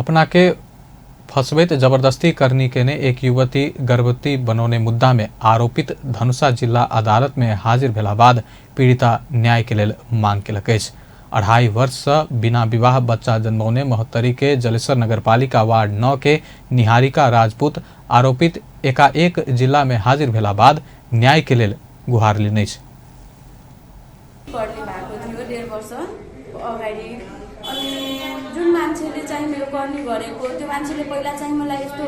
अपना के फंसबैत जबरदस्ती करनी केने एक युवती गर्भवती बनौने मुद्दा में आरोपित धनुषा जिला अदालत में हाजिर भेला बाद पीड़िता न्याय के लेल मांग केलक अछि। 2.5 वर्ष से बिना विवाह बच्चा जन्मौने महोत्तरी के जलेसर नगरपालिका वार्ड 9 के निहारिका राजपूत आरोपित एकाएक जिला में हाजिर भेला बाद न्याय के लेल गुहार लेने अछि। पर्ने भएको थियो 1.5 वर्ष अगाडि। अनि जुन मान्छेले चाहिँ मेरो गर्ने गरेको त्यो मान्छेले पहिला चाहिँ मलाई यस्तो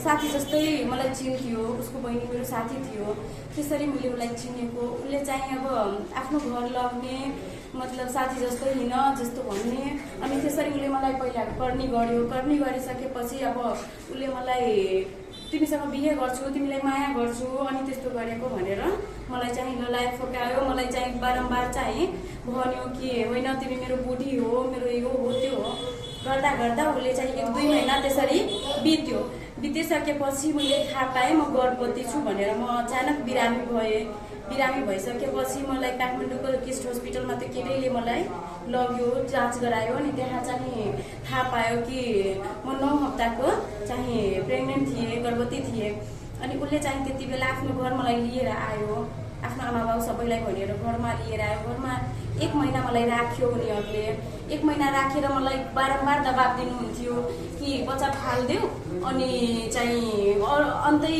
साथी जस्तै मलाई चिन्थ्यो, उसको बहिनी मेरो साथी थियो, त्यसरी मैले उसलाई चिनेको। उसले चाहिँ अब आफ्नो घर लग्ने मतलब साथी जस्तो हिँड जस्तो भन्ने, अनि त्यसरी उसले मलाई पहिला गर्ने गर्यो। गर्ने गरिसकेपछि अब उसले मलाई तिमीसँग बिहे गर्छु, तिमीलाई माया गर्छु अनि त्यस्तो गरेको भनेर मलाई चाहिँ ललाए फकायो। मलाई चाहिँ बारम्बार चाहिँ भन्यो कि होइन तिमी मेरो बुढी हो, मेरो यो हो त्यो हो गर्दा गर्दा उसले चाहिँ 1-2 महिना त्यसरी बित्यो। बितिसकेपछि मैले थाहा पाएँ म गर्भवती छु भनेर। म अचानक बिरामी भएँ। बिरामी भइसकेपछि मलाई काठमाडौँको किस्ट हस्पिटलमा त्यो केटैले मलाई लग्यो, जाँच गरायो। अनि त्यहाँ चाहिँ थाहा पायो कि म 9 हप्ताको चाहिँ प्रेग्नेन्ट थिएँ, गर्भवती थिएँ। अनि उसले चाहिँ त्यति बेला आफ्नो घर मलाई लिएर आयो, आफ्नो आमा बाउ सबैलाई भनेर घरमा लिएर आयो। घरमा 1 महिना मलाई राख्यो उनीहरूले। 1 महिना राखेर मलाई बारम्बार दबाब दिनुहुन्थ्यो कि बच्चा फालिदेऊ अनि चाहिँ अन्तै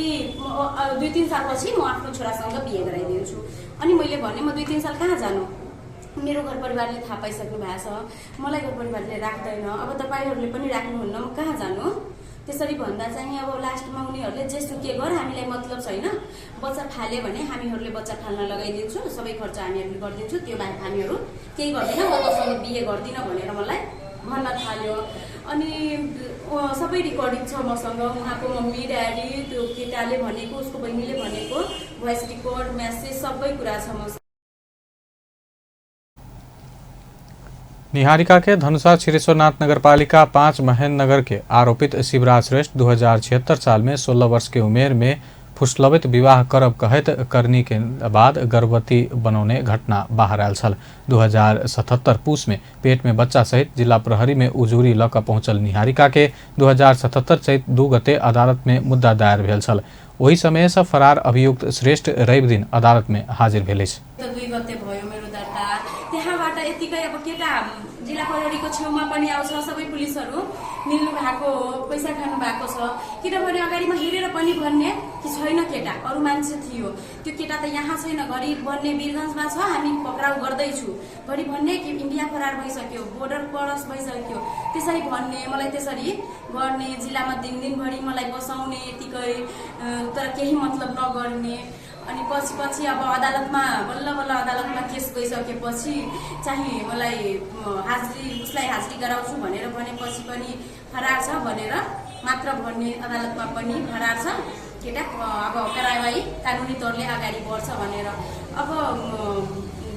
2-3 सालपछि म आफ्नो छोरासँग बिहे गराइदिन्छु। अनि मैले भने म 2-3 साल कहाँ जानु, मेरो घर परिवारले थाहा पाइसक्नु भएको छ, मलाई घर परिवारले राख्दैन, अब तपाईँहरूले पनि राख्नुहुन्न, म कहाँ जानु। त्यसरी भन्दा चाहिँ अब लास्टमा उनीहरूले जेसुकै गर हामीलाई मतलब छैन, बच्चा फाल्यो भने हामीहरूले बच्चा फाल्न लगाइदिन्छु, सबै खर्च हामीहरूले गरिदिन्छु, त्यो बाहेक हामीहरू केही गर्दैनौँ, म तँसँग बिहे गर्दिनँ भनेर मलाई भन्न थाल्यो। अनि सबै रेकर्डिङ छ मसँग, उहाँको मम्मी ड्याडी त्यो केटाले भनेको, उसको बहिनीले भनेको भोइस रेकर्ड म्यासेज सबै कुरा छ मसँग। निहारिका के धनुषा क्षीरेश्वरनाथ नगरपालिका 5 महेंद्रनगर के आरोपित शिवराज श्रेष्ठ 2076 साल में 16 वर्ष के उमेर में फुसलबैत विवाह करब कहैत करनी के बाद गर्भवती बनौने घटना बाहर आयल छल। 2077 पूस में पेट में बच्चा सहित जिला प्रहरी में उजूरी लऽ कऽ पहुंचल निहारिका के 2077 चैत 2 गते अदालत में मुद्दा दायर भेल छल। ओहि समय से फरार अभियुक्त श्रेष्ठ रवि दिन अदालत में हाजिर भेल अछि। 2 गते भयो मेरो दर्ता। त्यहाँबाट यतिकै अब केटा जिल्ला प्रहरीको छेउमा पनि आउँछ, सबै पुलिसहरू मिल्नु भएको हो, पैसा खानु भएको छ। किनभने अगाडि म हेरेर पनि भन्ने कि छैन केटा, अरू मान्छे थियो, त्यो केटा त यहाँ छैन, घरि भन्ने वीरगन्जमा छ, हामी पक्राउ गर्दैछु, घरि भन्ने कि इन्डिया फरार भइसक्यो, बोर्डर क्रस भइसक्यो, त्यसरी भन्ने, मलाई त्यसरी गर्ने, जिल्लामा दिन दिनभरि मलाई बसाउने यतिकै, तर केही मतलब नगर्ने। अनि पछि पछि अब अदालतमा बल्ल बल्ल अदालतमा केस गइसकेपछि चाहिँ मलाई हाजिरी, उसलाई हाजिरी गराउँछु भनेर भनेपछि पनि फरार छ भनेर मात्र भन्ने, अदालतमा पनि फरार छ केटा, अब कारवाही कानुनी तौरले अगाडि बढ्छ भनेर। अब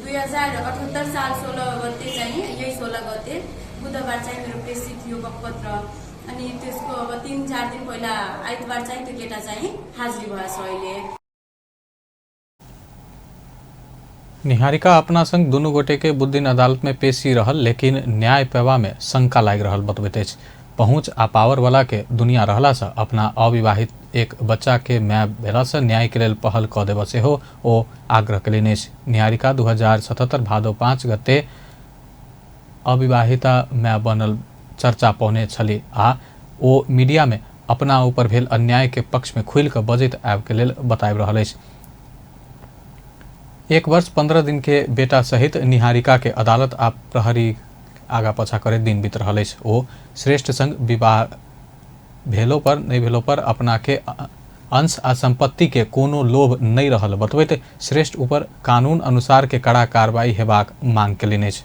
2078 साल 16 गते चाहिँ, यही 16 गते बुधबार चाहिँ मेरो पेशी थियो बकपत्र। अनि त्यसको अब 3-4 दिन पहिला आइतबार चाहिँ त्यो केटा चाहिँ हाजिरी भएछ अहिले। निहारिका अपना संग दुनू गोटे के बुध दिन अदालत में पेशी रहल, लेकिन न्याय पेवा में शंका लागि रहल बतबैत अछि। पहुँच आ पावर वाला के दुनिया रहला से अपना अविवाहित एक बच्चा के माय भेला से न्याय के लेल पहल कऽ देबऽ सेहो ओ आग्रह कयलनि अछि। निहारिका 2077 भादो 5 गते अविवाहिता माय बनल चर्चा पौने छली आ ओ मीडिया में अपना ऊपर भेल अन्याय के पक्ष में खुलि कऽ बजैत आबि के लेल बताबि रहल अछि। 1 वर्ष 15 दिन के बेटा सहित निहारिका के अदालत आ प्रहरी आगा पाछा करैत दिन बीत रहल अछि। ओ श्रेष्ठ संग विवाह भेलो पर नहि भेलो पर अपना के अंश आ संपत्ति के कोनो लोभ नहि रहल बतबैत श्रेष्ठ ऊपर कानून अनुसार के कड़ा कार्रवाई हेबाक मांग केलनि अछि।